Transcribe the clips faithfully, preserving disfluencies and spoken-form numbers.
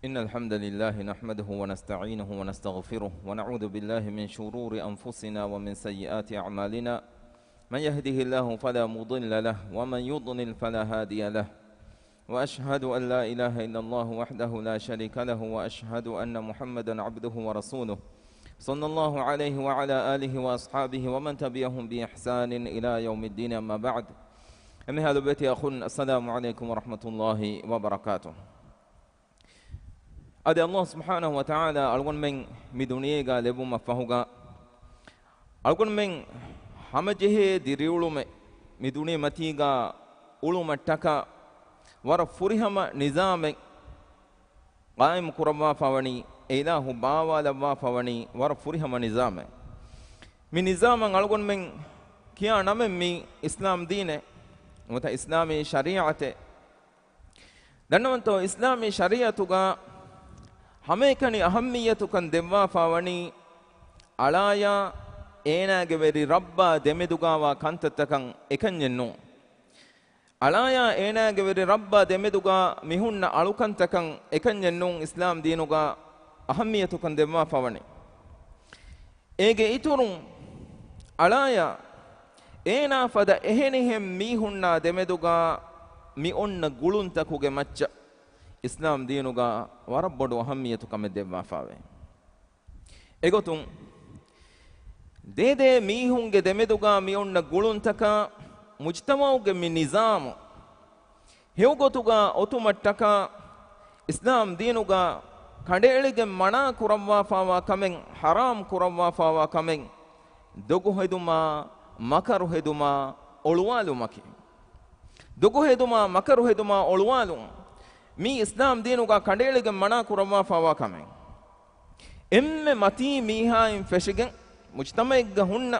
إن الحمد لله نحمده ونستعينه ونستغفره، ونعوذ بالله من شرور أنفسنا ومن سيئات أعمالنا. من يهده الله فلا مضل له، ومن يضلل فلا هادي له. وأشهد أن لا إله إلا الله وحده لا شريك له، وأشهد أن محمدا عبده ورسوله، صلى الله عليه وعلى آله وأصحابه ومن تبعهم بإحسان إلى يوم الدين، أما بعد. އެންމެހާ ލޮބުވެތި އަޚުން، السلام عليكم ورحمة الله وبركاته. އަދި ﷲ ސުބްޙާނަހޫ ވަތަޢާލާ އަޅުގަނޑުމެން މި ދުނިޔޭގަ ލެއްވުމަށްފަހުގަ، އަޅުގަނޑުމެން ހަމަޖެހޭ ދިރިއުޅުމެއް، މި ދުނިޔެ މަތީގަ އުޅުމަށްޓަކާ ވަރަށް ފުރިހަމަ ނިޒާމެއް ޤާއިމު ކުރައްވާފަވަނީ، އެ އިލާހު ބާވާލައްވާފަވަނީ ވަރަށް ފުރިހަމަ ނިޒާމެއް. މި ނިޒާމަށް އަޅުގަނޑުމެން ކިޔާ ނަމެއް މީ އިސްލާމް ދީނެއް، ނުވަތަ އިސްލާމީ ޝަރީޢަތެއް. ދަންނަވަންތޯ، އިސްލާމީ ޝަރީޢަތުގަ ހަމައެކަނި އަހައްމިއްޔަތުކަން ދެއްވާފަވަނީ، އަޅާޔާ އޭނާގެ ވެރި ރައްބާ ދެމެދުގަވާ ކަންތައްތަކަށް އެކަންޏެއް ނޫން. އަޅާޔާ އޭނާގެ ވެރި ރައްބާ ދެމެދުގަ މިހުންނަ އަޅުކަންތަކަށް އެކަންޏެއް ނޫން އިސްލާމް ދީނުގަ އަހައްމިއްޔަތުކަން ދެއްވާފަވަނީ. އޭގެ އިތުރުން އަޅާޔާ އޭނާ ފަދަ އެހެނިހެން މީހުންނާ ދެމެދުގަ މި އޮންނަ ގުޅުންތަކުގެ މައްޗަށް އިސްލާމް ދީނުގަ ވަރަށް ބޮޑު އަހައްމިއްޔަތު ކަމެއް ދެއްވާފަވޭ. އެގޮތުން، ދޭދޭ މީހުންގެ ދެމެދުގަ މި އޮންނަ ގުޅުންތަކާ މުޖްތަމަޢުގެ މި ނިޒާމު ހެޔޮގޮތުގަ އޮތުމަށްޓަކާ، އިސްލާމް ދީނުގަ ކަނޑައެޅިގެން މަނާ ކުރައްވާފަވާ ކަމެއް، ޙަރާމް ކުރައްވާފަވާ ކަމެއް، ދޮގު ހެދުމާ، މަކަރު ހެދުމާ، އޮޅުވާލުމަކީ. ދޮގު ހެދުމާ، މަކަރު ހެދުމާ، އޮޅުވާލުން، މީ އިސްލާމް ދީނުގަ ކަނޑައެޅިގެން މަނާ ކުރައްވާފަވާ ކަމެއް. އެންމެ މަތީ މީހާއިން ފެށިގެން، މުޖްތަމަޢެއްގަ ހުންނަ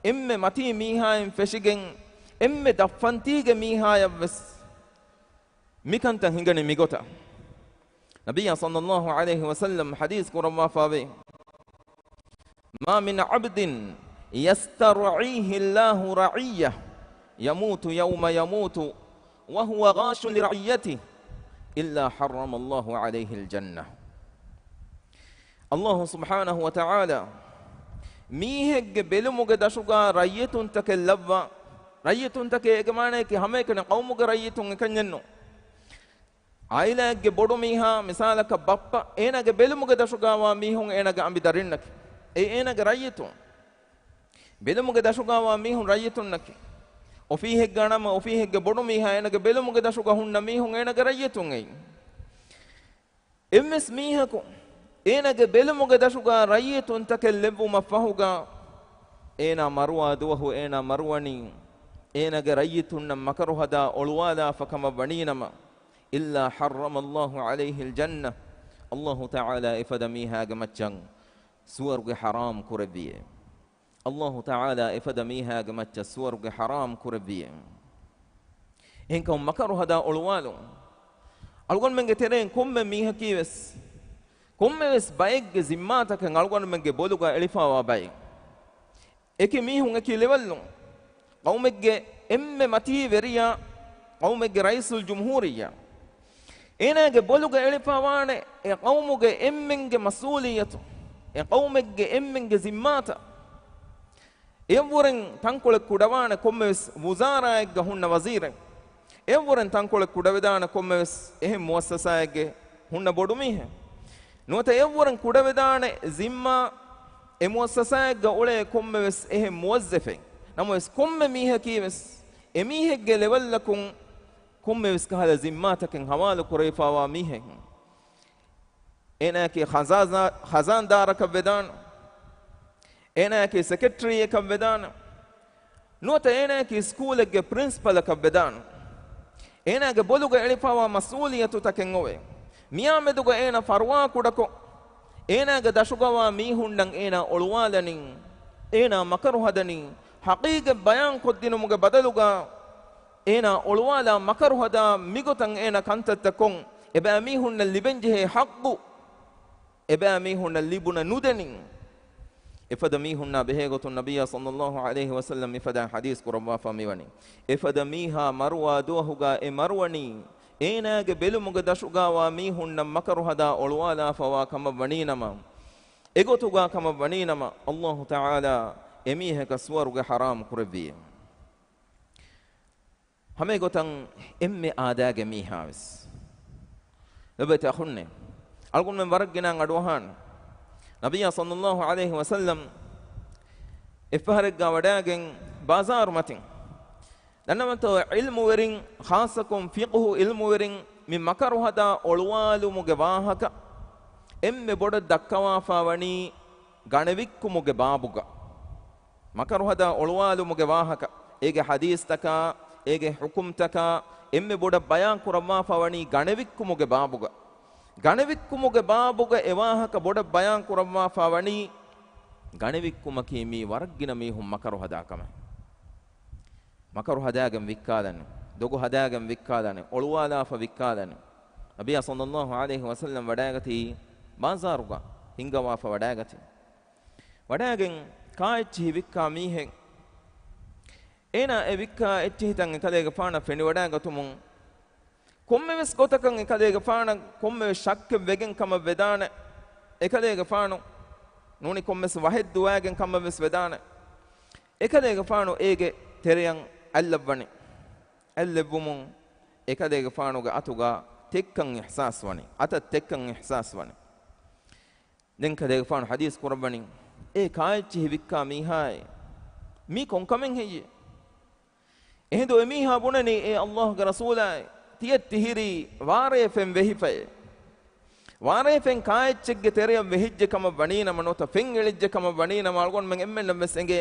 އެންމެ މަތީ މީހާއިން ފެށިގެން، އެންމެ ދަށްފަންތީގެ މީހާޔަށްވެސް މިކަންތައް ހިނގަނީ މިގޮތަށް. ނަބިއްޔާ ޞައްލައްލާހު ޢަލައިހި ވަސައްލަމް ޙަދީޘް ކުރައްވާފަވޭ، ما من عبد يسترعيه الله رعية يموت يوم يموت وهو غاش لرعيته إلا حرم الله عليه الجنة. ﷲ ސުބްޙާނަހޫ ވަތަޢާލާ މީހެއްގެ ބެލުމުގެ ދަށުގަ ރައްޔިތުންތަކެއް ލައްވާ، ރައްޔިތުންތަކޭ އޭގެ މާނަޔަކީ ހަމައެކަނި ޤައުމުގެ ރައްޔިތުން އެކަންޏެއްނޫން. ޢާއިލާއެއްގެ ބޮޑު މީހާ، މިސާލަކަށް ބައްޕަ، އޭނާގެ ބެލުމުގެ ދަށުގަވާ މީހުން އޭނާގެ އަނބި ދަރިންނަކީ. އެއީ އޭނާގެ ރައްޔިތުން. ބެލުމުގެ ދަށުގަވާ މީހުން ރައްޔިތުންނަކީ. އޮފީހެއްގަ ނަމަ، އޮފީހެއްގެ ބޮޑު މީހާ އޭނާގެ ބެލުމުގެ ދަށުގަ ހުންނަ މީހުން އޭނާގެ ރައްޔިތުން އެއީ. އެންމެސް މީހަކު އޭނާގެ ބެލުމުގެ ދަށުގަ ރައްޔިތުންތަކެއް ލެއްވުމަށްފަހުގަ، އޭނާ މަރުވާ ދުވަހު އޭނާ މަރުވަނީ، އޭނާގެ ރައްޔިތުންނަށް މަކަރު ހަދާ އޮޅުވާލާފަ ކަމަށް ވަނީނަމަ، إلا حرم الله عليه الجنة، ﷲ ތަޢާލާ އެފަދަ މީހާގެ މައްޗަށް ސުވަރުގެ ޙަރާމް ކުރެއްވިއޭ. ﷲ ތަޢާލާ އެފަދަ މީހާގެ މައްޗަށް ސުވަރުގެ ޙަރާމް ކުރެއްވިއޭ. އެހެންކަމުން މަކަރު ހަދާ އޮޅުވާލުން. އަޅުގަނޑުމެންގެ ތެރެއިން ކޮންމެ މީހަކީވެސް، ކޮންމެވެސް ބައެއްގެ ޒިންމާތަކެއް އަޅުގަނޑުމެންގެ ބޮލުގަ އެޅިފަވާ ބައެއް. އެކި މީހުން އެކި ލެވެލްނު. ޤައުމެއްގެ އެންމެ މަތީ ވެރިޔާ، ޤައުމެއްގެ ރައީސުލް ޖުމްހޫރިއްޔާ. އޭނާގެ ބޮލުގަ އެޅިފަވާނެ އެ ޤައުމުގެ އެންމެންގެ މަސްއޫލިއްޔަތު، އެ ޤައުމެއްގެ އެންމެންގެ ޒިންމާތައް. އެއަށްވުރެން ތަންކޮޅެއް ކުޑަވާނެ ކޮންމެވެސް ވުޒާރާއެއްގަ ހުންނަ ވަޒީރެއް. އެއަށްވުރެން ތަންކޮޅެއް ކުޑަވެދާނެ ކޮންމެވެސް އެހެން މުއައްސަސާއެއްގެ ހުންނަ ބޮޑުމީހެއް. ނުވަތަ އެއަށްވުރެން ކުޑަވެދާނެ ޒިންމާ އެ މުއައްސަސާއެއްގަ އުޅޭ ކޮންމެވެސް އެހެން މުވައްޒަފެއް. ނަމަވެސް ކޮންމެ މީހަކީވެސް އެމީހެއްގެ ލެވެލްއަކުން ކޮންމެވެސް ކަހަލަ ޒިންމާތަކެއް ހަވާލު ކުރެވިފަވާ މީހެއް. އޭނާއަކީ ޚަޒާ-، ޚަޒާންދާރަކަށް ވެދާނެ. އޭނާއަކީ ސެކްރެޓަރީއަކަށް ވެދާނެ. ނުވަތަ އޭނާއަކީ ސްކޫލެއްގެ ޕްރިންސިޕަލަކަށް ވެދާނެ. އޭނާގެ ބޮލުގަ އެޅިފަވާ މަސްއޫލިއްޔަތުތަކެއް އޮވޭ. މިއާމެދުގަ އޭނާ ފަރުވާ ކުޑަކޮށް، އޭނާގެ ދަށުގަވާ މީހުންނަށް އޭނާ އޮޅުވާލަނީ، އޭނާ މަކަރު ހަދަނީ، ޙަޤީޤަތް ބަޔާން ކޮށްދިނުމުގެ ބަދަލުގަ، އޭނާ އޮޅުވާލާ މަކަރު ހަދާ މިގޮތަށް އޭނާ ކަންތައްތައް ކޮށް، އެބައިމީހުންނަށް ލިބެންޖެހޭ ޙައްޤު އެބައިމީހުންނަށް ލިބުނަ ނުދެނީ. އެފަދަ މީހުންނާ ބެހޭގޮތުން ނަބިއްޔާ ޞައްލައްލާހު ޢަލައިހި ވަސައްލަމް މިފަދައިން ޙަދީޘް ކުރައްވާފަ މިވަނީ، އެފަދަ މީހާ މަރުވާ ދުވަހުގަ އެ މަރުވަނީ، އޭނާގެ ބެލުމުގެ ދަށުގާވާ މީހުންނަށް މަކަރު ހަދާ އޮޅުވާލާފަވާ ކަމަށް ވަނީނަމަ، އެގޮތުގާ ކަމަށް ވަނީނަމަ، އައްލާހު ތަޢާލާ އެމީހަކަށް ސުވަރުގެ ޙަރާމް ކުރެއްވިއޭ. ހަމައެގޮތަށް އެންމެ އާދައިގެ މީހާވެސް ލޮބުވެތި އަޚުންނޭ، އަޅުގަނޑުމެން ވަރަށް ގިނައިން އަޑުއަހާނެ. ނަބިއްޔާ ޞައްލައްލާހު ޢަލައިހި ވަސައްލަމް އެއްފަހަރެއްގާ ވަޑައިގެން ބާޒާރު މަތިން ދަންނަވަންތޯ ޢިލްމުވެރިން، ޚާއްޞަކޮށް ފިޤުހު ޢިލްމުވެރިން މި މަކަރު ހަދާ އޮޅުވާލުމުގެ ވާހަކަ އެންމެ ބޮޑަށް ދައްކަވާފާ ވަނީ ގަނެވިއްކުމުގެ ބާބުގަ. މަކަރު ހަދާ އޮޅުވާލުމުގެ ވާހަކަ، އޭގެ ޙަދީޘްތަކާ، އޭގެ ޙުކުމްތަކާ އެންމެ ބޮޑަށް ބަޔާން ކުރައްވާފާ ވަނީ ގަނެވިއްކުމުގެ ބާބުގަ. ގަނެވިއްކުމުގެ ބާބުގަ އެ ވާހަކަ ބޮޑަށް ބަޔާން ކުރައްވާފާ ވަނީ ގަނެވިއްކުމަކީ މީ ވަރަށް ގިނަ މީހުން މަކަރު ހަދާ ކަމެއް. މަކަރު ހަދާގެން ވިއްކާލަން، ދޮގު ހަދާގެން ވިއްކާލަން، އޮޅުވާލާފަ ވިއްކާލަން. ނަބިއްޔާ ޞައްލައްލާހު ޢަލައިހި ވަސައްލަމް ވަޑައިގަތީ ބާޒާރުގަ ހިންގަވާފަ ވަޑައިގަތީ. ވަޑައިގެން ކާއެއްޗިހި ވިއްކާ މީހެއް އޭނާ އެ ވިއްކާ އެއްޗިހިތައް އެކަލޭގެފާނަށް ފެނިވަޑައިގަތުމުން، ކޮންމެވެސް ގޮތަކަށް އެކަލޭގެފާނަށް ކޮންމެވެސް ޝައްކެއް ވެގެން ކަމަށް ވެދާނެ. އެކަލޭގެފާނު ނޫނީ ކޮންމެސް ވަހެއް ދުވައިގެން ކަމަށް ވެސް ވެދާނެ. އެކަލޭގެފާނު އޭގެ ތެރެއަށް އަތްލައްވަނީ. އަތްލެއްވުމުން އެކަލޭގެފާނުގެ އަތުގަ ތެއްކަން އިޙްސާސް ވަނީ. އަތަށް ތެއްކަން އިޙްސާސް ވަނީ. ދެން ކަލޭގެފާނު ޙަދީޘް ކުރައްވަނީ، އޭ ކާއެއްޗިހި ވިއްކާ މީހާއޭ، މީ ކޮންކަމެއް ހެއްޔޭ؟ އެހިނދު އެމީހާ ބުނަނީ، އޭ އައްލާހުގެ ރަސޫލާއޭ، ތިޔަ ތިހިރީ ވާރޭ ފެން ވެހިފައޭ. ވާރޭ ފެން ކާއެއްޗެއްގެ ތެރެއަށް ވެހިއްޖެ ކަމަށް ވަނީނަމަ ނުވަތަ ފެން އެޅިއްޖެ ކަމަށް ވަނީނަމަ އަޅުގަނޑުމެން އެންމެންނަށް ވެސް އެނގޭ،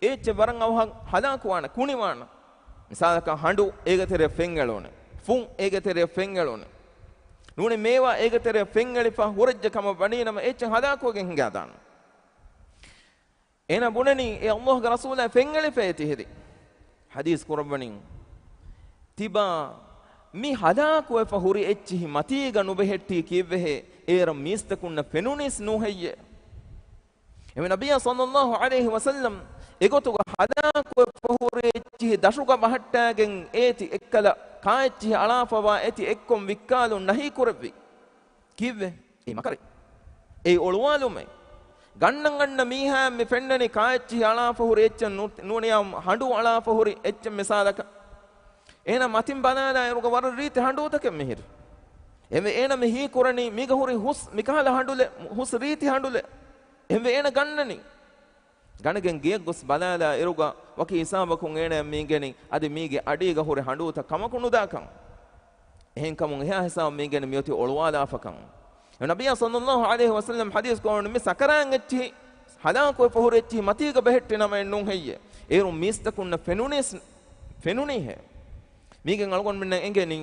އޭ އެއްޗެއް ވަރަށް އަވަހަށް ހަލާކުވާނެ، ކުނިވާނެ. މިސާލަކަށް ހަނޑު އޭގެ ތެރެއަށް ފެން އެޅުނެ، ފުން އޭގެ ތެރެއަށް ފެން އެޅުނެ. ނޫނީ މޭވާ އޭގެ ތެރެއަށް ފެން އެޅިފަ ހުރެއްޖެ ކަމަށް ވަނީނަމަ އެއްޗެއް ހަލާކުވެގެން ހިނގާދާނެ. އޭނާ ބުނަނީ، އޭ އައްލާހުގެ ރަސޫލާ، ފެން އެޅިފައޭ ތިހިރީ. ޙަދީޘް ކުރައްވަނީ، ތިބާ މި ހަލާކުވެފަ ހުރި އެއްޗިހި މަތީގަ ނުބެހެއްޓީ ކީއްވެހޭ؟ އޭރަށް މީސްތަކުންނަށް ފެނުނީސް ނޫހެއްޔޭ؟ އެމެ ނަބިއްޔާ ޞައްލައްލާހު ޢަލައިހި ވަސައްލަމް އެގޮތުގަ ހަލާކުވެފަ ހުރި އެއްޗިހި ދަށުގަ ބަހައްޓާގެން އޭތި އެއްކަލަ ކާއެއްޗިހި އަޅާފަވާ އޭތި އެއްކޮން ވިއްކާލުން ނަހީ ކުރެއްވި. ކީއްވެ؟ އެއީ މަކަރެއް. އެއީ އޮޅުވާލުމެއް. ގަންނަން ގަންނަ މީހާއަށް މި ފެންނަނީ ކާއެއްޗިހި އަޅާފަ ހުރި އެއްޗެއް ނޫ-، ނޫނިޔާ ހަނޑޫ އަޅާފަ ހުރި އެއްޗެއް މިސާލަކަށް. އޭނަ މަތިން ބަލާލާ އިރުގަ ވަރަށް ރީތި ހަނޑޫތަކެއް މިހިރި. އެމެ އޭނަ މި ހީކުރަނީ މީގަ ހުރި ހުސް މިކަހަލަ ހަނޑުލެއް، ހުސް ރީތި ހަނޑުލެއް. އެމެ އޭނަ ގަންނަނީ. ގަނެގެން ގެޔަށް ގޮސް ބަލާލާ އިރުގަ ވަކި ހިސާބަކުން އޭނަޔަށް މީގެނި އަދި މީގެ އަޑީގަ ހުރި ހަނޑޫތައް ކަމަކު ނުދާކަން. އެހެންކަމުން އެހާ ހިސާބު މީގެނި މިއޮތީ އޮޅުވާލާފަކަން. އެ ނަބިއްޔާ ޞައްލައްލާހު ޢަލައިހި ވަސައްލަމް ޙަދީޘް ކުރައްވަނީ މި ސަކަރާތް އެއްޗިހި ހަލާކުވެފަ ހުރި އެއްޗިހި މަތީގަ ބެހެއްޓި ނަމައެއް ނޫން ހެއްޔޭ؟ އޭރުން މީސްތަކުންނަށް ފެނުނީސް-، ފެނުނީހޭ؟ މީގެން އަޅުގަނޑުމެންނަށް އެނގެނީ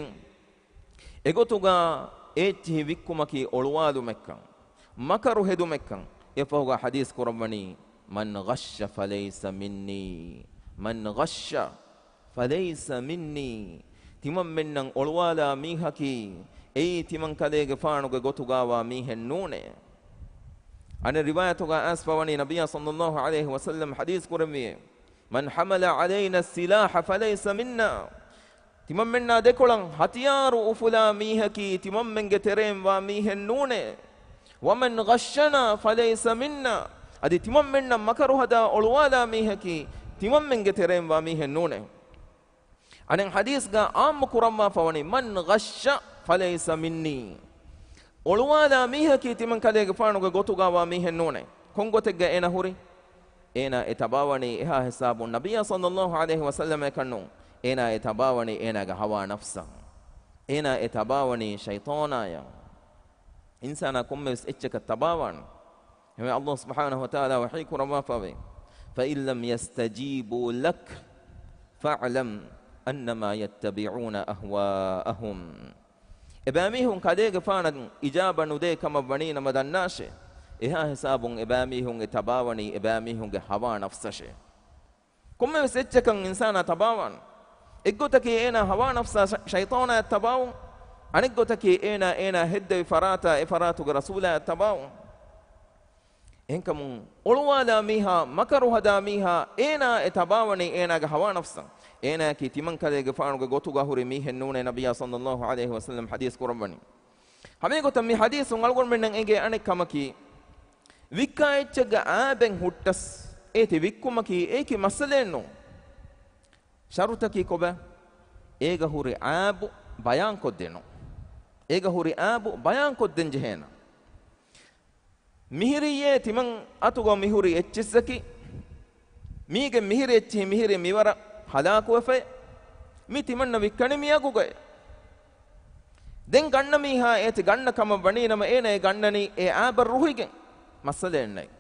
އެގޮތުގަ އެއްޗިހި ވިއްކުމަކީ އޮޅުވާލުމެއްކަން، މަކަރު ހެދުމެއްކަން. އެފަހުގަ ޙަދީޘް ކުރައްވަނީ، "من غش فليس مني، من غش فليس مني." ތިމަންމެންނަށް އޮޅުވާލާ މީހަކީ، އެއީ ތިމަން ކަލޭގެފާނުގެ ގޮތުގާވާ މީހެއް ނޫނޭ. އަނެއް ރިވާޔަތުގަ އައިސްފަވަނީ ނަބިއްޔާ ޞައްލައްލާހު ޢަލައިހި ވަސައްލަމް ޙަދީޘް ކުރެއްވިއޭ، "من حمل علينا السلاح فليس منا." ތިމަންމެންނާ ދެކޮޅަށް ހަތިޔާރު އުފުލާ މީހަކީ ތިމަންމެންގެ ތެރެއިން ވާ މީހެއް ނޫނޭ. "ومن غشنا فليس منا." އަދި ތިމަންމެންނަށް މަކަރު ހަދާ އޮޅުވާލާ މީހަކީ ތިމަންމެންގެ ތެރެއިން ވާ މީހެއް ނޫނޭ. އަނެއް ޙަދީޘްގަ ޢާއްމު ކުރައްވާފަވަނީ، "من غش فليس مني." އޮޅުވާލާ މީހަކީ ތިމަން ކަލޭގެފާނުގެ ގޮތުގާވާ މީހެއް ނޫނޭ. ކޮން ގޮތެއްގަ އޭނަ ހުރީ؟ އޭނާ އެ ތަބާވަނީ އެހާ ހިސާބުން ނަބިއްޔާ ޞައްލައްލާހު ޢަލައިހި ވަސައްލަމައަކަށް ނޫން. އޭނާ އެ ތަބާވަނީ އޭނާގެ ހަވާ ނަފްސަށް. އޭނާ އެ ތަބާވަނީ ޝައިޠާނާޔަށް. އިންސާނާ ކޮންމެވެސް އެއްޗަކަށް ތަބާވާނެ. އެހެންވެ، އައްލާހު ސުބްޙާނަހު ވަތަޢާލާ ވަޙީ ކުރައްވާފަވޭ، "فإن لم يستجيبوا لك فاعلم أنما يتبعون أهواءهم." އެބައިމީހުން ކަލޭގެފާނަށް އިޖާބަ ނުދޭ ކަމަށް ވަނީ ނަމަ ދަންނާށޭ، އެހާ ހިސާބުން އެބައިމީހުން އެ ތަބާވަނީ އެބައިމީހުންގެ ހަވާ ނަފްސަށޭ. ކޮންމެވެސް އެއްޗަކަށް އިންސާނާ ތަބާވާނެ. އެއްގޮތަކީ އޭނާ ހަވާ ނަފްސާ ޝަ-، ޝައިޠާނާއަށް ތަބާވުން. އަނެއްގޮތަކީ އޭނާ، އޭނާ ހެއްދެވި ފަރާތާ އެ ފަރާތުގެ ރަސޫލާއަށް ތަބާވުން. އެހެންކަމުން އޮޅުވާލާ މީހާ، މަކަރު ހަދާ މީހާ، އޭނާ އެ ތަބާވަނީ އޭނާގެ ހަވާ ނަފްސަށް. އޭނާއަކީ ތިމަން ކަލޭގެފާނުގެ ގޮތުގަ ހުރި މީހެއް ނޫނޭ، ނަބިއްޔާ ޞައްލައްލާހު ޢަލައިހި ވަސައްލަމް ޙަދީޘް ކުރައްވަނީ. ހަމައެގޮތަށް މި ޙަދީޘުން އަޅުގަނޑުމެންނަށް އެނގޭ އަނެއް ކަމަކީ، ވިއްކާ އެއްޗެއްގަ އާބެއް ހުއްޓަސް، އޭތި ވިއްކުމަކީ އޭކި މައްސަލައެއް ނޫން. ޝަރުތަކީ ކޮބާ؟ އޭގަ ހުރި އާބު ބަޔާންކޮށްދިނުން. އޭގަ ހުރި އާބު ބަޔާންކޮށްދޭން ޖެހޭނަ. މިހިރީއޭ ތިމަން އަތުގަ މިހުރި އެއްޗިއްސަކީ، މީގެ މިހިރި އެއްޗިހި މިހިރީ މިވަރަށް ހަލާކުވެފައި، މި ތިމަންނަ ވިއްކަނީ މިއަގުގައި. ދެން ގަންނަ މީހާ އޭތި ގަންނަ ކަމަށް ވަނީ ނަމަ، އޭނަ އެ ގަންނަނީ އެ އާބަށް ރުހިގެން. މައްސަލައެއް ނެތް.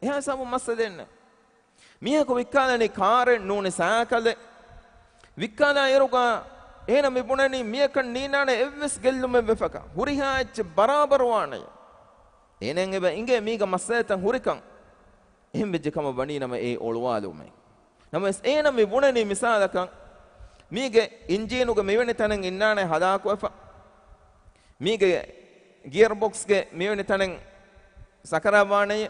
އެހާ ހިސާބުން މައްސަލައެއް ނެތް. މީހަކު ވިއްކާލަނީ ކާރެއް ނޫނީ ސައިކަލެއް. ވިއްކާލާ އިރުގަ އޭނަ މި ބުނަނީ މިއަކަށް ނީނާނެ އެއްވެސް ގެއްލުމެއް ވެފަކަށް. ހުރިހާ އެއްޗެއް ބަރާބަރުވާނެ. އޭނައަށް އެބަ އިނގޭ މީގަ މައްސަލަތައް ހުރިކަން. އެހެން ވެއްޖެ ކަމަށް ވަނީ ނަމަ އެ އޮޅުވާލުމެއް. ނަމަވެސް އޭނަ މި ބުނަނީ މިސާލަކަށް، މީގެ އިންޖީނުގެ މިވެނި ތަނެއް އިންނާނެ ހަލާކުވެފަ. މީގެ ގިއަރ ބޮކްސްގެ މިވެނި ތަނެއް ސަކަރާތްވާނެ.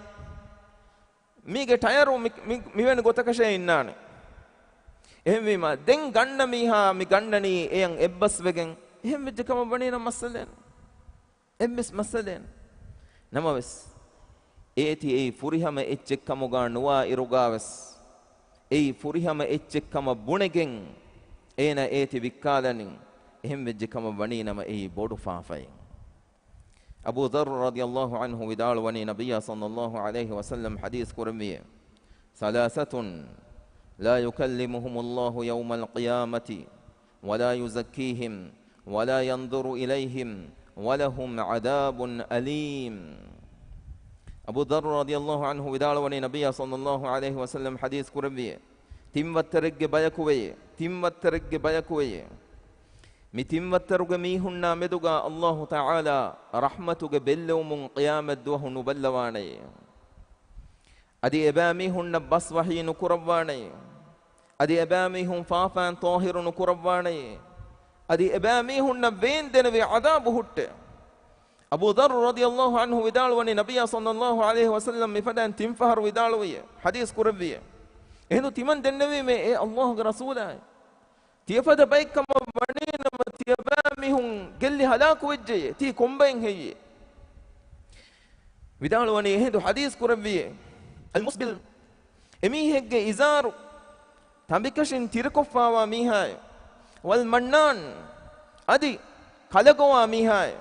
މީގެ ޓަޔަރު މި، މި، މިވެނި ގޮތަކަށޭ އިންނާނެ. އެހެންވީމަ، ދެން ގަންނަ މީހާ މި ގަންނަނީ އެޔަށް އެއްބަސްވެގެން. އެހެން ވެއްޖެ ކަމަށް ވަނީ ނަމަ މައްސަލައެއް ނެތް. އެއްވެސް މައްސަލައެއް ނެތް. ނަމަވެސް، އޭތި އެއީ ފުރިހަމަ އެއްޗެއް ކަމުގަ ނުވާ އިރުގަވެސް، އެއީ ފުރިހަމަ އެއްޗެއް ކަމަށް ބުނެގެން، އޭނަ އޭތި ވިއްކާލަނީ. އެހެން ވެއްޖެ ކަމަށް ވަނީ ނަމަ އެއީ ބޮޑު ފާފައެއް. އަބޫ ޛައްރު ރަޟިޔައްލާހު ޢަންހު ވިދާޅުވަނީ، ނަބިއްޔާ ޞައްލައްލާހު ޢަލައިހި ވަސައްލަމް ޙަދީޘް ކުރެއްވިއޭ، ثَلَاثَةٌ لَا يُكَلِّمُهُمُ اللَّهُ يَوْمَ الْقِيَامَةِ وَلَا يُزَكِّيهِمْ وَلَا يَنْظُرُ إِلَيْهِمْ وَلَهُمْ عَذَابٌ أَلِيمٌ. އަބޫ ޛައްރު ރަޟިޔައްލާހު ޢަންހު ވިދާޅުވަނީ، ނަބިއްޔާ ޞައްލައްލާހު ޢަލައިހި ވަސައްލަމް ޙަދީޘް ކުރެއްވިއޭ، ތިން ވައްތަރެއްގެ ބަޔަކު ވެޔޭ، ތިން ވައްތަރެއްގެ ބަޔަކު ވެޔޭ. މި ތިން ވައްތަރުގެ މީހުންނާ މެދުގަ އައްލާހު ތަޢާލާ ރަޙްމަތުގެ ބެއްލެވުމުން ޤިޔާމަތް ދުވަހު ނުބައްލަވާނެޔޭ. އަދި އެބައިމީހުންނަށް ބަސް ވަޙީ ނުކުރައްވާނެޔޭ. އަދި އެބައިމީހުން ފާފައިން ޠާހިރު ނުކުރައްވާނެޔޭ. އަދި އެބައިމީހުންނަށް ވޭންދެނެވި ޢަޛާބު ހުއްޓޭ. އަބޫ ޛައްރު ރަޟިޔައްލާހު ޢަންހު ވިދާޅުވަނީ، ނަބިއްޔާ ޞައްލައްލާހު ޢަލައިހި ވަސައްލަމް މިފަދައިން ތިން ފަހަރު ވިދާޅުވިއޭ، ޙަދީޘް ކުރެއްވިއޭ. އެހިނދު ތިމަން ދެންނެވީމޭ، އޭ އައްލާހުގެ ރަސޫލާއޭ، ތިޔަފަދަ ބައެއްކަމަށް ވަނީ ނަމަ ތިޔަބައިމީހުން ގެއްލި ހަލާކުވެއްޖެޔޭ، ތީ ކޮންބައެއް ހެއްޔޭ؟ ވިދާޅުވަނީ، އެހިނދު ޙަދީޘް ކުރެއްވިއޭ، المُسْبِلُ، އެމީހެއްގެ އިޒާރު ތަނބިކަށިން ތިރިކޮށްފާވާ މީހާއޭ. والمنان، އަދި ކަލަގޮވާ މީހާއޭ.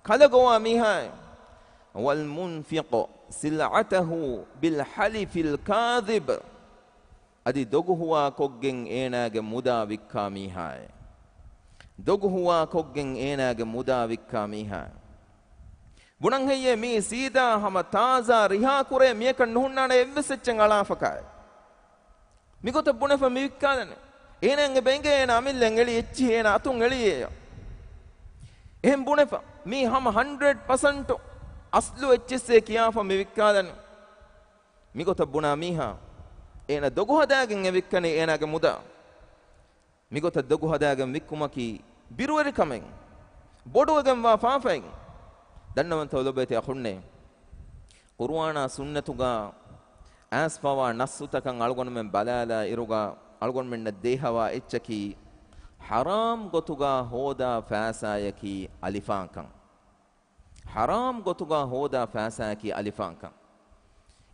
ކަލަގޮވާ މީހާއޭ. والمنفق سلعته بالحلف الكاذب، އަދި ދޮގުހުވާކޮށްގެން އޭނާގެ މުދާ ވިއްކާ މީހާއޭ. ދޮގުހުވާކޮށްގެން އޭނާގެ މުދާ ވިއްކާ މީހާއޭ. ބުނަން ހެއްޔޭ މީ ސީދާ ހަމަ ތާޒާ ރިހާކުރޭ މިއަކަށް ނުހުންނާނެ އެއްވެސް އެއްޗެއް އަޅާފަކާއެއް. މިގޮތަށް ބުނެފަ މި ވިއްކާލަނީ. އޭނައަށް އެބަ އެނގޭ އޭނަ އަމިއްލައަށް އެޅި އެއްޗިހި އޭނަ އަތުން އެޅިއޭ. އެހެން ބުނެފަ މީ ހަމަ ހަންޑްރެޑް ޕަސެންޓު އަސްލު އެއްޗިއްސޭ ކިޔާފަ މި ވިއްކާލަނީ. މިގޮތަށް ބުނާ މީހާ އޭނަ ދޮގު ހަދާގެން އެ ވިއްކަނީ އޭނާގެ މުދާ. މިގޮތަށް ދޮގު ހަދާގެން ވިއްކުމަކީ ބިރުވެރިކަމެއް، ބޮޑުވެގެންވާ ފާފައެއް. ދަންނަވަންތަ ލޮބުވެތި އަޚުންނޭ، ޤުރުއާނާ ސުންނަތުގަ އައިސްފަވާ ނައްސުތަކަށް އަޅުގަނޑުމެން ބަލާލާ އިރުގަ އަޅުގަނޑުމެންނަށް ދޭހަވާ އެއްޗަކީ، ޙަރާމް ގޮތުގަ ހޯދާ ފައިސާޔަކީ އަލިފާންކަން. ޙަރާމް ގޮތުގަ ހޯދާ ފައިސާއަކީ އަލިފާންކަން.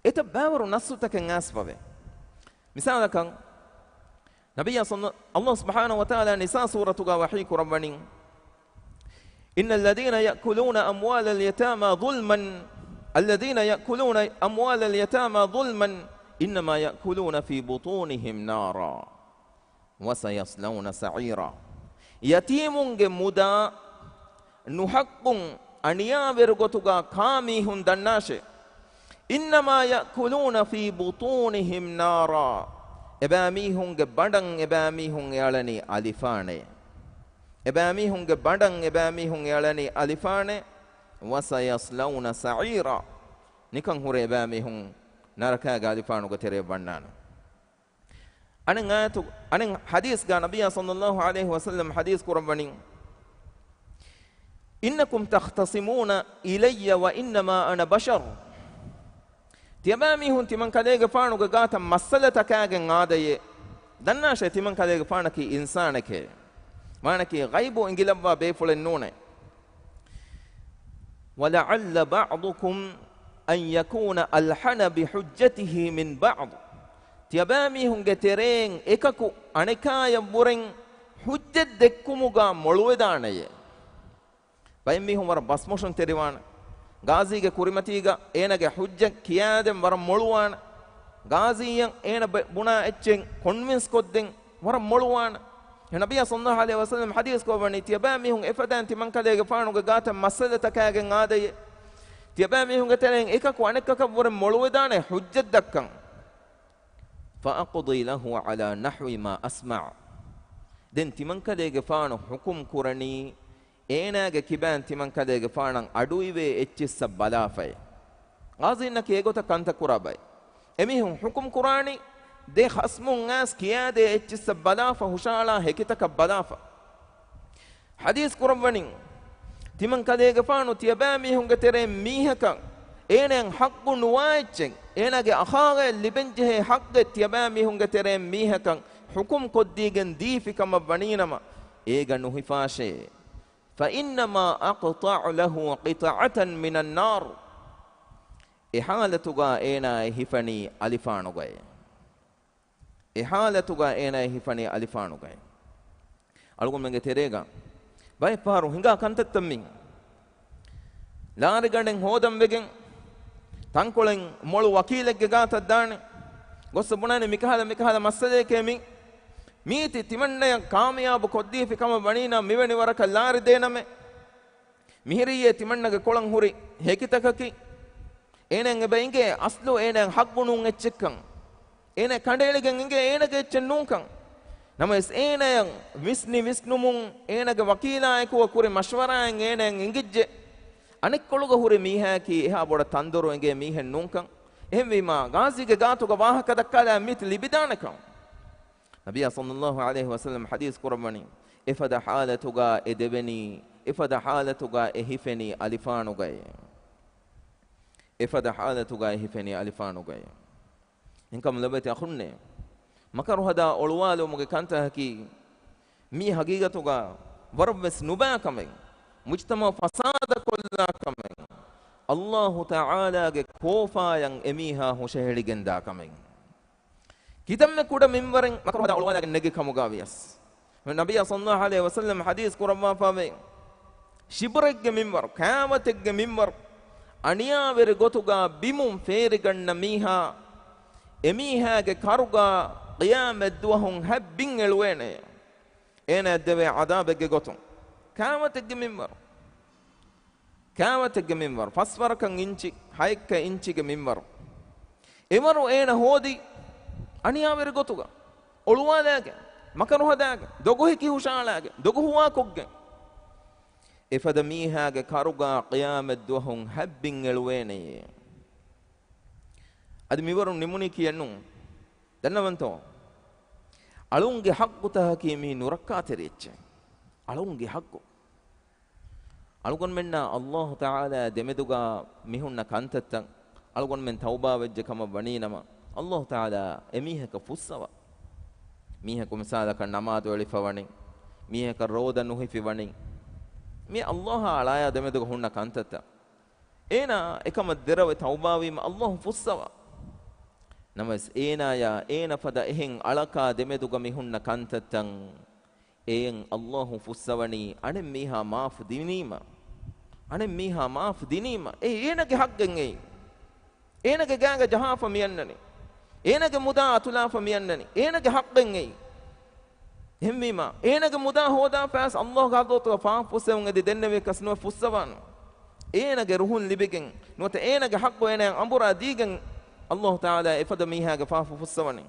އެތައް ބައިވަރު ނައްސުތަކެއް އައިސްފަވޭ. މިސާލަކަށް، ނަބިއްޔާ ޞައްލަ، ﷲ ސުބްޙާނަހޫ ވަތަޢާލާ ނިސާ ސޫރަތުގަ ވަޙީ ކުރައްވަނީ، إِنَّ الَّذِينَ يَأْكُلُونَ أَمْوَالَ الْيَتَامَى ظُلْمًا، الَّذِينَ يَأْكُلُونَ أَمْوَالَ الْيَتَامَى ظُلْمًا إِنَّمَا يَأْكُلُونَ فِي بُطُونِهِمْ نَارًا وَسَيَصْلَوْنَ سَعِيرًا. ޔަތީމުންގެ މުދާ ނުޙައްޤުން އަނިޔާވެރި ގޮތުގަ ކާ މީހުން ދަންނާށޭ. إِنَّمَا يَأْكُلُونَ فِي بُطُونِهِمْ نَارًا. އެބައިމީހުންގެ ބަނޑަށް އެބައިމީހުން އެއަޅަނީ އަލިފާނޭ. އެބައިމީހުންގެ ބަނޑަށް އެބައިމީހުން އެއަޅަނީ އަލިފާނޭ. وَسَيَصْلَوْنَ سَعِيرًا. ނިކަން ހުރެ އެބައިމީހުން ނަރަކާގެ އަލިފާނުގެ ތެރެއަށް ވަންނާނެ. އަނެއް އާޔަތު، އަނެއް ޙަދީޘްގަ ނަބިއްޔާ ޞައްލައްލާހު ޢަލައިހި ވަސައްލަމް ޙަދީޘް ކުރައްވަނީ، إِنَّكُمْ تَخْتَصِمُونَ إِلَيَّ وَإِنَّمَا أَنَا بَشَرٌ. ތިޔަބައިމީހުން ތިމަން ކަލޭގެފާނުގެ ގާތަށް މައްސަލަ ތަކާގެން އާދައޭ. ދަންނާށޭ ތިމަން ކަލޭގެފާނަކީ އިންސާނެކޭ. މާނަކީ ޣައިބު އިނގިލައްވާ ބޭފުޅެއް ނޫނޭ. وَلَعَلَّ بَعْضَكُمْ أَنْ يَكُونَ أَلْحَنَ بِحُجَّتِهِ مِنْ بَعْضٍ. ތިޔަބައިމީހުންގެ ތެރެއިން އެކަކު އަނެކާޔަށްވުރެން ޙުއްޖަތް ދެއްކުމުގަ މޮޅުވެދާނެޔޭ. ބައެއް މީހުން ވަރަށް ބަސްމޮށުންތެރިވާނެ. ގާޒީގެ ކުރިމަތީގަ އޭނާގެ ޙުއްޖަތް ކިޔާދޭން ވަރަށް މޮޅުވާނެ. ގާޒީއަށް އޭނަ ބެ-، ބުނާ އެއްޗެއް ކޮންވިންސް ކޮށްދޭން ވަރަށް މޮޅުވާނެ. އެ ނަބިއްޔާ ޞައްލައްލާހު ޢަލައިހި ވަސައްލަމަ ޙަދީޘް ކުރައްވަނީ، ތިޔަބައިމީހުން އެފަދައިން ތިމަންކަލޭގެފާނުގެ ގާތަށް މައްސަލަތަކާގެން އާދެޔޭ. ތިޔަބައިމީހުންގެ ތެރެއިން އެކަކު އަނެއްކަކަށްވުރެން މޮޅުވެދާނެ ޙުއްޖަތް ދައްކަން. فَأَقْضِي لَهُ عَلَى نَحْوِ مَا أَسْمَعُ. ދެން ތިމަންކަލޭގެފާނު ޙުކުމް ކުރަނީ، އޭނާގެ ކިބައިން ތިމަންކަލޭގެފާނަށް އަޑުއިވޭ އެއްޗިއްސަށް ބަލާފައި. ގާޒީންނަކީ އެގޮތަށް ކަންތައް ކުރާ ބައެއް. އެމީހުން ޙުކުމް ކުރާނީ، ދެ ޚަޞްމުން އައިސް ކިޔާދޭ އެއްޗިއްސަށް ބަލާފަ، ހުށައަޅާ ހެކިތަކަށް ބަލާފަ. ޙަދީޘް ކުރައްވަނީ، ތިމަން ކަލޭގެފާނު ތިޔަބައިމީހުންގެ ތެރެއިން މީހަކަށް އޭނައަށް ޙައްޤު ނުވާ އެއްޗެއް، އޭނާގެ އަޚާގައަށް ލިބެންޖެހޭ ޙައްޤެއް ތިޔަބައިމީހުންގެ ތެރެއިން މީހަކަށް ޙުކުމް ކޮށްދީގެން ދީފި ކަމަށް ވަނީނަމަ، އޭގަ ނުހިފާށޭ. فَإِنَّمَا أَقْطَعُ لَهُ قِطْعَةً مِنَ النَّارِ. އެ ޙާލަތުގަ އޭނާއަށް ހިފަނީ އަލިފާނުގައޭ. އެ ޙާލަތުގަ އޭނާއަށް ހިފަނީ އަލިފާނުގައޭ. އަޅުގަނޑުމެންގެ ތެރޭގަ ބައެއް ފަހަރު ހިނގާ ކަންތައްތައް މީ. ލާރިގަނޑެއް ހޯދަން ވެގެން، ތަންކޮޅެއް މޮޅު ވަކީލެއްގެ ގާތަށް ދާނެ. ގޮއްސަ ބުނާނެ، މިކަހަލަ، މިކަހަލަ މައްސަލައެކޭ މީ. މީތި ތިމަންނަޔަށް ކާމިޔާބު ކޮށްދީފި ކަމަށް ވަނީނަމަ، މިވެނި ވަރަކަށް ލާރި ދޭނަމޭ. މިހިރީއޭ ތިމަންނަގެ ކޮޅަށް ހުރި ހެކިތަކަކީ. އޭނައަށް އެބަ އިނގޭ އަސްލު އޭނައަށް ޙައްޤު ނޫން އެއްޗެއްކަން. އޭނަ ކަނޑައެޅިގެން އިނގޭ އޭނަގެ އެއްޗެއް ނޫންކަން. ނަމަވެސް އޭނަޔަށް ވިސްނި ވިސްނުމުން އޭނަގެ ވަކީލާއެކު ކުރި މަޝްވަރާއިން އޭނައަށް އިނގިއްޖެ، އަނެއްކޮޅުގަ ހުރި މީހާއަކީ އެހާ ބޮޑަށް ތަންދޮރު އެނގޭ މީހެއް ނޫންކަން. އެހެންވީމާ، ޣާޒީގެ ގާތުގަ ވާހަކަ ދައްކާލާ މީތި ލިބިދާނެކަން. ނަބިއްޔާ ޞައްލައްލާހު ޢަލައިހި ވަސައްލަމަ ޙަދީޘް ކުރައްވަނީ، އެފަދަ ޙާލަތުގަ އެ ދެވެނީ، އެފަދަ ޙާލަތުގަ އެ ހިފެނީ އަލިފާނުގައޭ. އެފަދަ ޙާލަތުގަ އެ ހިފެނީ އަލިފާނުގައޭ. އެހެންކަމުން ލޮބުވެތި އަޚުންނޭ، މަކަރު ހަދާ އޮޅުވާލުމުގެ ކަންތަކަކީ، މީ ޙަޤީޤަތުގަ ވަރަށްވެސް ނުބައި ކަމެއް، މުޖްތަމަޢު ފަސާދަކޮށްލާ ކަމެއް، ﷲ ތަޢާލާގެ ކޯފާޔަށް އެމީހާ ހުށަހެޅިގެންދާ ކަމެއް. ކިތަންމެ ކުޑަ މިންވަރެއް މަކަރު ހަދާ އޮޅުވާލައިގެން ނެގި ކަމުގަ ވިޔަސް، ނަބިއްޔާ ޞައްލައްލާހު ޢަލައިހި ވަސައްލަމަ ޙަދީޘް ކުރައްވާފަވޭ، ޝިބްރެއްގެ މިންވަރު، ކާވަތެއްގެ މިންވަރު، އަނިޔާވެރި ގޮތުގަ ބިމުން ފޭރިގަންނަ މީހާ، އެމީހާގެ ކަރުގަ ޤިޔާމަތްދުވަހުން ހަތް ބިން އެޅުވޭނެ. އޭނައަށް ދެވޭ ޢަޛާބެއްގެ ގޮތުން. ކާވަތެއްގެ މިންވަރު. ކާވަތެއްގެ މިންވަރު. ފަސް ވަރަކަށް އިންޗި، ހައެއްކަ އިންޗިގެ މިންވަރު. އެވަރު އޭނަ ހޯދީ އަނިޔާވެރި ގޮތުގަ. އޮޅުވާލާގެން، މަކަރު ހަދާގެން، ދޮގު ހެކި ހުށައަޅާގެން، ދޮގު ހުވާކޮށްގެން. އެފަދަ މީހާގެ ކަރުގަ ޤިޔާމަތްދުވަހުން ހަތް ބިން އެޅުވޭނެޔޭ. އަދި މިވަރުން ނިމުނީ ކިޔެއްނު. ދަންނަވަންތޯ؟ އަޅުންގެ ޙައްޤުތަކަކީ މީ ނުރައްކާތެރި އެއްޗެއް. އަޅުންގެ ޙައްޤު. އަޅުގަނޑުމެންނާ ﷲ ތަޢާލާ ދެމެދުގަ މިހުންނަ ކަންތައްތައް އަޅުގަނޑުމެން ތައުބާވެއްޖެ ކަމަށް ވަނީނަމަ، ﷲ ތަޢާލާ އެމީހަކަށް ފުއްސަވާ. މީހަކު މިސާލަކަށް ނަމާދު އެޅިފަވަނީ، މީހަކަށް ރޯދަ ނުހިފިވަނީ، މި ﷲ އާ އަޅާޔާ ދެމެދުގަ ހުންނަ ކަންތައްތައް. އޭނާ އެކަމަށް ދެރަވެ ތައުބާވީމަ ﷲ ފުއްސަވާ. ނަމަވެސް އޭނާޔާ އޭނަ ފަދަ އެހެން އަޅަކާ ދެމެދުގަ މި ހުންނަ ކަންތައްތައް އެއަށް ﷲ ފުއްސަވަނީ އަނެއް މީހާ މާފު ދިނީމަ. އަނެއް މީހާ މާފު ދިނީމަ. އެ އޭނަގެ ޙައްޤެއް އެއީ. އޭނަގެ ގާގަ ޖަހާފަ މިއަންނަނީ. އޭނަގެ މުދާ އަތުލާފަ މިއަންނަނީ. އޭނަގެ ޙައްޤެއް އެއީ. އެހެންވީމަ، އޭނަގެ މުދާ ހޯދާފައިސް ﷲގެ ޙަޟްރަތުގަ ފާފަ ފުއްސެވުން އެދި ދެންނެވިޔަކަސް ނުވެ ފުއްސަވާނެ. އޭނަގެ ރުހުން ލިބިގެން ނުވަތަ އޭނަގެ ޙައްޤު އޭނައަށް އަނބުރާ ދީގެން ﷲ ތަޢާލާ އެފަދަ މީހާގެ ފާފަ ފުއްސަވަނީ.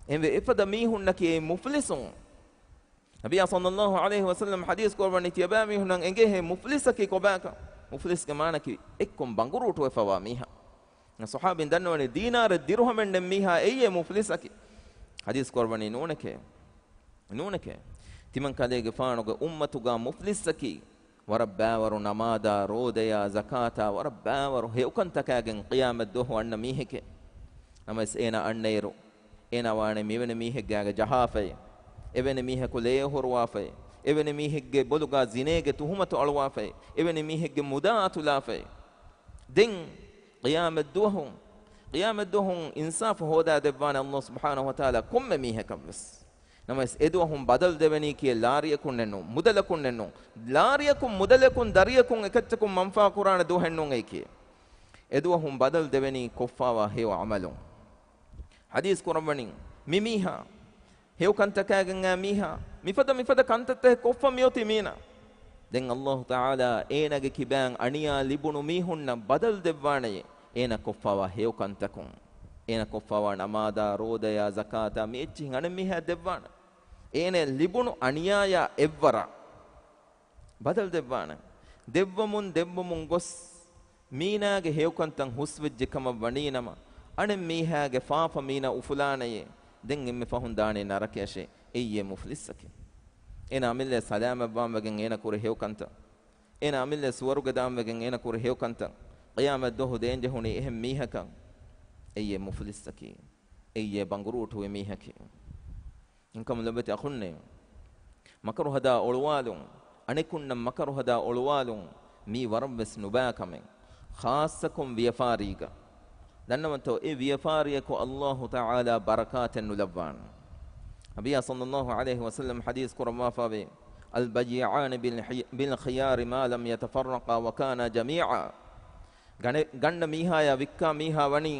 އެހެންވެ، އެފަދަ މީހުންނަކީ އެ މުފްލިސުން. ނަބިއްޔާ ޞައްލައްލާހު ޢަލައިހި ވަސައްލަމަ ޙަދީޘް ކުރައްވަނީ، ތިޔަބައިމީހުންނަށް އެނގޭހޭ މުފްލިސަކީ ކޮބާކަން؟ މުފްލިސްގެ މާނައަކީ އެއްކޮށް ބަނގުރޫޓުވެފަވާ މީހާ. ޞަޙާބީން ދަންނަވަނީ، ދީނާރެއް ދިރުހަމެއް ނެތް މީހާ އެއީ މުފްލިސަކީ. ޙަދީޘް ކުރައްވަނީ، ނޫނެކޭ. ނޫނެކޭ. ތިމަން ކަލޭގެފާނުގެ އުއްމަތުގަ މުފްލިސަކީ ވަރަށް ބައިވަރު ނަމާދާ، ރޯދަޔާ، ޒަކާތާ، ވަރަށް ބައިވަރު ހެޔޮކަންތަކާގެން ޤިޔާމަތްދުވަހު އަންނަ މީހެކޭ. ނަމަވެސް އޭނާ އަންނައިރު، އޭނާ ވާނެ މިވެނި މީހެއްގެ އަގަށް ޖަހާފައި، އެވެނި މީހަކު ލޭ އޮހޮރުވާފައި، އެވެނި މީހެއްގެ ބޮލުގަ ޒިނޭގެ ތުހުމަތު އަޅުވާފައި، އެވެނި މީހެއްގެ މުދާ އަތުލާފައި. ދެން ޤިޔާމަތްދުވަހު، ޤިޔާމަތްދުވަހު އިންސާފު ހޯދާ ދެއްވާނެ ﷲ ސުބްޙާނަހޫ ވަތަޢާލާ ކޮންމެ މީހަކަށްވެސް. ނަމަވެސް އެދުވަހުން ބަދަލު ދެވެނީކީ ލާރިއަކުންނެއްނު، މުދަލަކުންނެއްނު. ލާރިއަކުން، މުދަލަކުން، ދަރިއަކުން އެކައްޗަކުން މަންފާ ކުރާނެ ދުވަހެއްނޫން އެއީކީ. އެދުވަހުން ބަދަލު ދެވެނީ ކޮށްފާވާ ހެޔޮ ޢަމަލުން. ޙަދީޘް ކުރައްވަނީ، މި މީހާ، ހެޔޮ ކަންތަކާގެން އާ މީހާ، މިފަދަ މިފަދަ ކަންތައްތައް ކޮށްފަ މިއޮތީ މީނަ. ދެން ﷲ ތަޢާލާ އޭނާގެ ކިބައިން އަނިޔާ ލިބުނު މީހުންނަށް ބަދަލު ދެއްވާނެޔޭ، އޭނާ ކޮށްފާވާ ހެޔޮ ކަންތަކުން. އޭނާ ކޮށްފާވާ ނަމާދާ، ރޯދަޔާ، ޒަކާތާ މި އެއްޗިހިން އަނެއް މީހާ ދެއްވާނެ. އޭނަ ލިބުނު އަނިޔާޔާ އެއްވަރަށް ބަދަލު ދެއްވާނެ. ދެއްވަމުން ދެއްވަމުން ގޮސް މީނާގެ ހެޔޮކަންތައް ހުސްވެއްޖެ ކަމަށް ވަނީނަމަ، އަނެއް މީހާގެ ފާފަ މީނަ އުފުލާނެޔޭ. ދެން އެންމެ ފަހުން ދާނީ ނަރަކަޔަށޭ. އެއްޔޭ މުފްލިސްއަކީ. އޭނަ އަމިއްލަ ސަލާމަތްވާން ވެގެން އޭނަ ކުރި ހެޔޮކަންތައް، އޭނަ އަމިއްލަ ސުވަރުގެ ދާން ވެގެން އޭނަ ކުރި ހެޔޮކަންތައް، ޤިޔާމަތްދުވަހު ދޭންޖެހުނީ އެހެން މީހަކަށް. އެއްޔޭ މުފްލިސްއަކީ. އެއްޔޭ ބަނގުރޫޓުވި މީހަކީ. އެހެންކަމުން ލޮބުވެތި އަޚުންނޭ، މަކަރު ހަދާ އޮޅުވާލުން، އަނެކުންނަށް މަކަރު ހަދާ އޮޅުވާލުން މީ ވަރަށްވެސް ނުބައި ކަމެއް. ޚާއްޞަކޮށް ވިޔަފާރީގަ. ދަންނަވަންތޯ، އެ ވިޔަފާރިއަކު ﷲ ތަޢާލާ ބަރަކާތެއް ނުލައްވާނެ. ނަބިއްޔާ ޞައްލައްލާހު ޢަލައިހި ވަސައްލަމް ޙަދީޘް ކުރައްވާފައިވޭ، البيعان بالحي-، بالخيار ما لم يتفرقا وكانا جميعا. ގަނެ-، ގަންނަ މީހާޔާ ވިއްކާ މީހާ ވަނީ،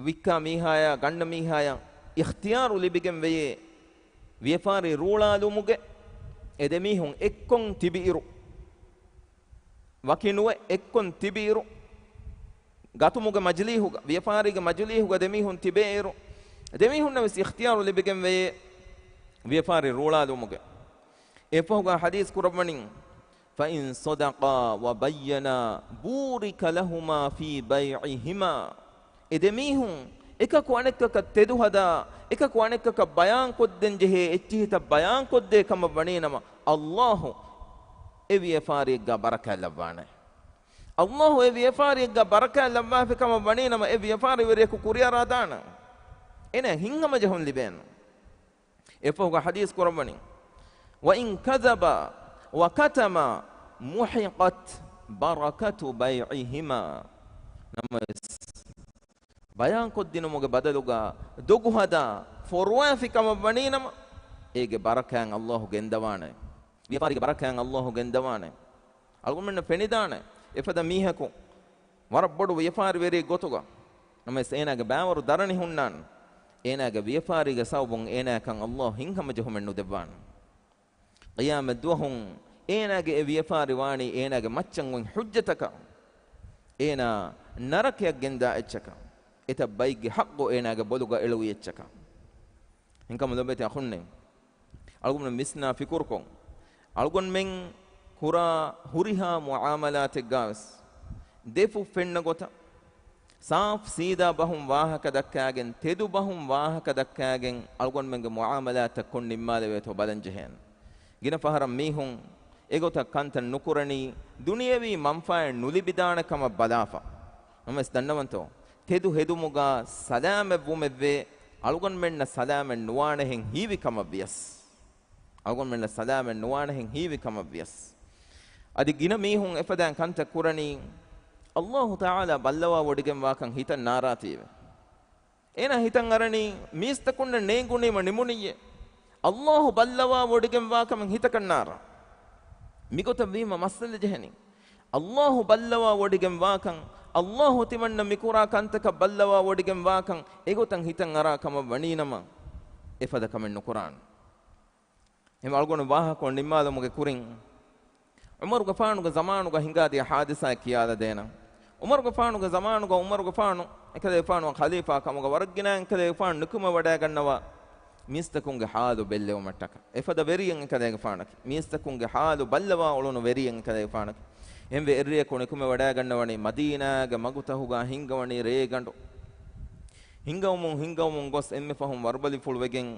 ވިއްކާ މީހާޔާ ގަންނަ މީހާޔަށް އިޚްތިޔާރު ލިބިގެން ވެޔޭ، ވިޔަފާރި ރޫޅާލުމުގެ އެ ދެމީހުން އެއްކޮށް ތިބިއިރު، ވަކި ނުވެ އެއްކޮށް ތިބިއިރު، ގަތުމުގެ މަޖިލީހުގަ، ވިޔަފާރީގެ މަޖިލީހުގަ ދެމީހުން ތިބޭއިރު، ދެމީހުންނަށް ވެސް އިޚްތިޔާރު ލިބިގެން ވެޔޭ، ވިޔަފާރި ރޫޅާލުމުގެ. އެއަށްފަހުގަ ޙަދީޘް ކުރައްވަނީ، فإن صدقا وبينا بورك لهما في بيعهما. އެ ދެމީހުން އެކަކު އަނެއްކަކަށް ތެދުހަދާ، އެކަކު އަނެއްކަކަށް ބަޔާންކޮށްދޭން ޖެހޭ އެއްޗިހިތައް ބަޔާންކޮށްދޭ ކަމަށް ވަނީނަމަ، ﷲ އެ ވިޔަފާރިއެއްގަ ބަރަކާތް ލައްވާނެ. ﷲ އެ ވިޔަފާރިއެއްގަ ބަރަކާތް ލައްވާފި ކަމަށް ވަނީނަމަ، އެ ވިޔަފާރިވެރިޔަކު ކުރިއަރާދާނެ. އޭނަ ހިތްހަމަޖެހުން ލިބޭނެ. އެއަށްފަހުގަ ޙަދީޘް ކުރައްވަނީ، وإن كذبا وكتما محقت بركة بيعهما. ނަމަވެސް، ބަޔާންކޮށްދިނުމުގެ ބަދަލުގަ ދޮގުހަދާ ފޮރުވާފި ކަމަށް ވަނީނަމަ، އޭގެ ބަރަކާތް ﷲ ގެންދަވާނެ. ވިޔަފާރީގެ ބަރަކާތް ﷲ ގެންދަވާނެ. އަޅުގަނޑުމެންނަށް ފެނިދާނެ، އެފަދަ މީހަކު ވަރަށް ބޮޑު ވިޔަފާރިވެރިއެއް ގޮތުގަ، ނަމަވެސް އޭނާގެ ބައިވަރު ދަރަނި ހުންނާނެ. އޭނާގެ ވިޔަފާރީގެ ސަބަބުން އޭނާއަކަށް ﷲ ހިތްހަމަޖެހުމެއް ނުދެއްވާނެ. ޤިޔާމަތްދުވަހުން އޭނާގެ އެ ވިޔަފާރި ވާނީ އޭނާގެ މައްޗަށް އޮތް ޙުއްޖަތަކަށް، އޭނާ ނަރަކަޔަށް ގެންދާ އެއްޗަކަށް، އެތައް ބައެއްގެ ޙައްޤު އޭނާގެ ބޮލުގަ އެޅުވި އެއްޗަކަށް. އެހެންކަމުން ލޮބުވެތި އަޚުންނޭ، އަޅުގަނޑު ވިސްނާ ފިކުރުކޮށް، އަޅުގަނޑުމެން ކުރާ ހުރިހާ މުޢާމަލާތެއްގަވެސް ދެފުށް ފެންނަ ގޮތަށް، ސާފް ސީދާ ބަހުން ވާހަކަ ދައްކާގެން، ތެދު ބަހުން ވާހަކަ ދައްކާގެން އަޅުގަނޑުމެންގެ މުޢާމަލާތަށް ކޮން ނިންމާލެވޭތޯ ބަލަން ޖެހޭނެ. ގިނަ ފަހަރަށް މީހުން އެގޮތަށް ކަންތައް ނުކުރަނީ، ދުނިޔެވީ މަންފާއެއް ނުލިބިދާނެ ކަމަށް ބަލާފަ. ނަމަވެސް ދަންނަވަންތޯ، ތެދު ހެދުމުގަ ސަލާމަތްވުމެއްވޭ، އަޅުގަނޑުމެންނަށް ސަލާމަތް ނުވާނެހެން ހީވި ކަމަށް ވިޔަސް. އަޅުގަނޑުމެންނަށް ސަލާމަތް ނުވާނެހެން ހީވި ކަމަށް ވިޔަސް. އަދި ގިނަ މީހުން އެފަދައިން ކަންތައް ކުރަނީ، ﷲ ތަޢާލާ ބައްލަވާވޮޑިގެންވާކަން ހިތަށް ނާރާތީވެ. އޭނާ ހިތަށް އަރަނީ، މީސްތަކުންނަށް ނޭނގުނީމަ ނިމުނިއްޔޭ. ﷲ ބައްލަވާވޮޑިގެންވާކަމެއް ހިތަކަށް ނާރާ. މިގޮތަށް ވީމަ މައްސަލަ ޖެހެނީ. ﷲ ބައްލަވާވޮޑިގެންވާކަން، ﷲ ތިމަންނަ މިކުރާ ކަންތަކަށް ބައްލަވާވޮޑިގެންވާކަން، އެގޮތަށް ހިތަށް އަރާ ކަމަށް ވަނީނަމަ، އެފަދަ ކަމެއް ނުކުރާނެ. އެހެން އަޅުގަނޑު ވާހަކަ ނިންމާލުމުގެ ކުރިން، ޢުމަރުގެފާނުގެ ޒަމާނުގަ ހިނގާދިޔަ ޙާދިސާއެއް ކިޔާލަދޭނަން. ޢުމަރުގެފާނުގެ ޒަމާނުގަ، ޢުމަރުގެފާނު އެކަލޭގެފާނު ޚަލީފާ ކަމުގަ ވަރަށް ގިނައިން އެކަލޭގެފާނު ނިކުމެވަޑައިގަންނަވާ މީސްތަކުންގެ ޙާލު ބެއްލެވުމަށްޓަކާ. އެފަދަ ވެރިއެއް އެކަލޭގެފާނަކީ. މީސްތަކުންގެ ޙާލު ބައްލަވާ އުޅުނު ވެރިއެއް އެކަލޭގެފާނަކީ. އެހެންވެ އެއްރެއަކު ނިކުމެވަޑައިގަންނަވަނީ މަދީނާގެ މަގުތަހުގަ ހިންގަވަނީ ރޭގަނޑު. ހިންގަވަމުން ހިންގަވަމުން ގޮސް އެންމެ ފަހުން ވަރުބަލިފުޅުވެގެން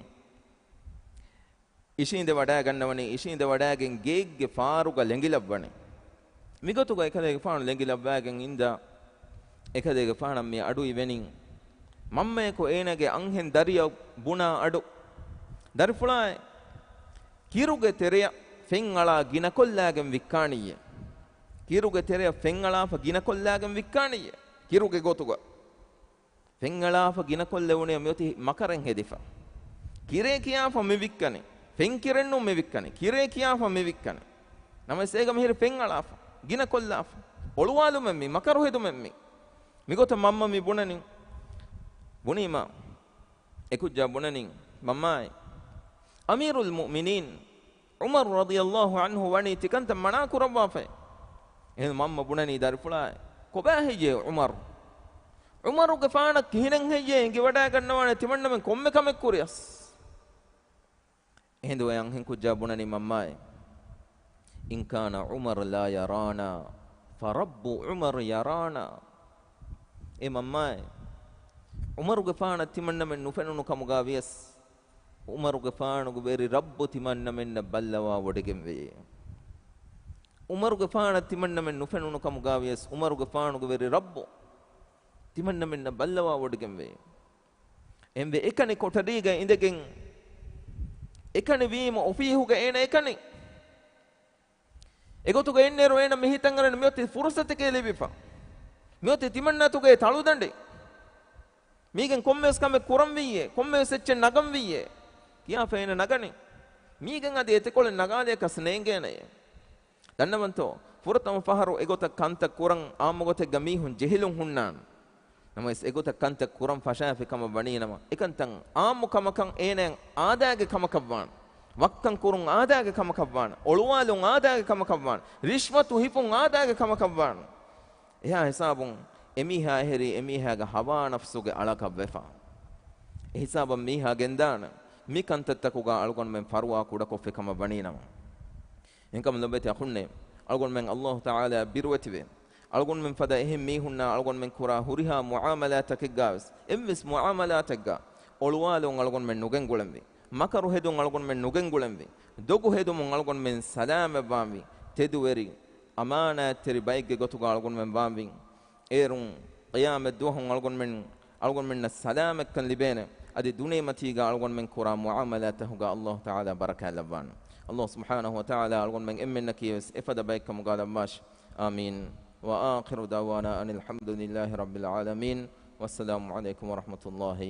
އިށީނދެވަޑައިގަންނަވަނީ، އިށީނދެވަޑައިގެން ގެއެއްގެ ފާރުގަ ލެނގިލައްވަނީ. މިގޮތުގަ އެކަލޭގެފާނު ލެނގިލައްވައިގެން އިންދާ، އެކަލޭގެފާނަށް މި އަޑު އިވެނީ، މަންމަޔަކު އޭނާގެ އަންހެން ދަރިއަށް ބުނާ އަޑު، ދަރިފުޅާއޭ، ކިރުގެ ތެރެއަށް ފެންއަޅާ ގިނަކޮށްލާގެން ވިއްކާނިއްޔޭ. ކިރުގެ ތެރެއަށް ފެންއަޅާފަ ގިނަކޮށްލާގެން ވިއްކާނިއްޔޭ. ކިރުގެ ގޮތުގަ. ފެންއަޅާފަ ގިނަކޮށްލެވުނީ މިއޮތީ މަކަރެއް ހެދިފަ. ކިރޭ ކިޔާފަ މި ވިއްކަނީ. ފެން ކިރެއްނޫން މި ވިއްކަނީ. ކިރޭ ކިޔާފަ މި ވިއްކަނީ. ނަމަވެސް އޭގަ މިހިރީ ފެންއަޅާފަ. ގިނަކޮށްލާފަ. އޮޅުވާލުމެއް މީ، މަކަރު ހެދުމެއް މީ. މިގޮތަށް މަންމަ މި ބުނަނީ. ބުނީމަ އެކުއްޖާ ބުނަނީ، މަންމާއޭ، އަމީރުލް މުއުމިނީން ޢުމަރު ރަޟިޔަﷲ ޢަންހު ވަނީ ތިކަންތައް މަނާ ކުރައްވާފައޭ. އެހެން މަންމަ ބުނަނީ ދަރިފުޅާއޭ، ކޮބާ ހެއްޔޭ ޢުމަރު؟ ޢުމަރުގެފާނަށް ކިހިނެއް ހެއްޔޭ އެނގިވަޑައިގަންނަވާނެ ތިމަންނަމެން ކޮންމެ ކަމެއް ކުރިޔަސް؟ އެހިނދު އެ އަންހެންކުއްޖާ ބުނަނީ، މަންމާއޭ، إن كان عمر لا يرانا فرب عمر يرانا. އޭ މަންމާއޭ، ޢުމަރުގެފާނަށް ތިމަންނަމެން ނުފެނުނު ކަމުގަ ވިޔަސް، ޢުމަރުގެފާނުގެ ވެރި ރައްބު ތިމަންނަމެންނަށް ބައްލަވާ ވޮޑިގެންވެޔޭ. ޢުމަރުގެފާނަށް ތިމަންނަމެން ނުފެނުނު ކަމުގަ ވިޔަސް، ޢުމަރުގެފާނުގެ ވެރި ރައްބު ތިމަންނަމެންނަށް ބައްލަވާ ވޮޑިގެންވެޔޭ. އެންވެ އެކަނި ކޮޓަރީގަ އިނދެގެން، އެކަނި ވީމަ އޮފީހުގަ އޭނަ އެކަނި. އެގޮތުގަ އިންނައިރު އޭނަ މި ހިތަށް އަރަން މިއޮތީ ފުރުސަތެކޭ ލިބިފަ. މިއޮތީ ތިމަންނަތުގެ ތަޅުދަނޑި. މީގެން ކޮންމެވެސް ކަމެއް ކުރަންވިއްޔޭ، ކޮންމެވެސް އެއްޗެއް ނަގަންވިއްޔޭ ކިޔާފަ އޭނަ ނަގަނީ. މީގެން އަދި އެތެކޮޅެއް ނަގާލިޔަކަސް ނޭނގޭނެޔޭ. ދަންނަވަންތޯ، ފުރަތަމަ ފަހަރު އެގޮތަށް ކަންތައް ކުރަން އާއްމުގޮތެއްގަ މީހުން ޖެހިލުން ހުންނާނެ. ނަމަވެސް އެގޮތަށް ކަންތައް ކުރަން ފަށާފި ކަމަށް ވަނީނަމަ، އެކަންތައް އާއްމު ކަމަކަށް އޭނައަށް އާދައިގެ ކަމަކަށްވާނެ. ވައްކަން ކުރުން އާދައިގެ ކަމަކަށްވާނެ. އޮޅުވާލުން އާދައިގެ ކަމަކަށްވާނެ. ރިޝްވަތު ހިފުން އާދައިގެ ކަމަކަށްވާނެ. އެހާ ހިސާބުން އެމީހާ އެހެރީ އެމީހާގެ ހަވާ ނަފްސުގެ އަޅަކަށްވެފަ. އެހިސާބަށް މީހާ ގެންދާނެ މި ކަންތައްތަކުގަ އަޅުގަނޑުމެން ފަރުވާ ކުޑަކޮށްފި ކަމަށް ވަނީނަމަ. އެހެންކަމުން ލޮބުވެތި އަޚުންނޭ، އަޅުގަނޑުމެން ﷲ ތަޢާލާ ބިރުވެތިވޭ. އަޅުގަނޑުމެން ފަދަ އެހެން މީހުންނާ އަޅުގަނޑުމެން ކުރާ ހުރިހާ މުޢާމަލާތަކެއްގަވެސް، އެއްވެސް މުޢާމަލާތެއްގަ އޮޅުވާލުން އަޅުގަނޑުމެން ނުގެންގުޅެންވީ. މަކަރު ހެދުން އަޅުގަނޑުމެން ނުގެންގުޅެންވީ. ދޮގު ހެދުމުން އަޅުގަނޑުމެން ސަލާމަތްވާންވީ. ތެދުވެރި، އަމާނާތްތެރި ބައެއްގެ ގޮތުގަ އަޅުގަނޑުމެން ވާންވީ. އޭރުން ޤިޔާމަތް ދުވަހުން އަޅުގަނޑުމެން، އަޅުގަނޑުމެންނަށް ސަލާމަތްކަން ލިބޭނެ. އަދި ދުނިޔެމަތީގަ އަޅުގަނޑުމެން ކުރާ މުޢާމަލާތްތަކުގަ ﷲ ތަޢާލާ ބަރަކާތް ލައްވާނެ. ﷲ ސުބްޙާނަހޫ ވަތަޢާލާ އަޅުގަނޑުމެން އެންމެންނަކީވެސް އެފަދަ ބައެއްކަމުގަ ލައްވާށި. އާމީން. وآخر دعوانا أن الحمد لله رب العالمين. والسلام عليكم ورحمة الله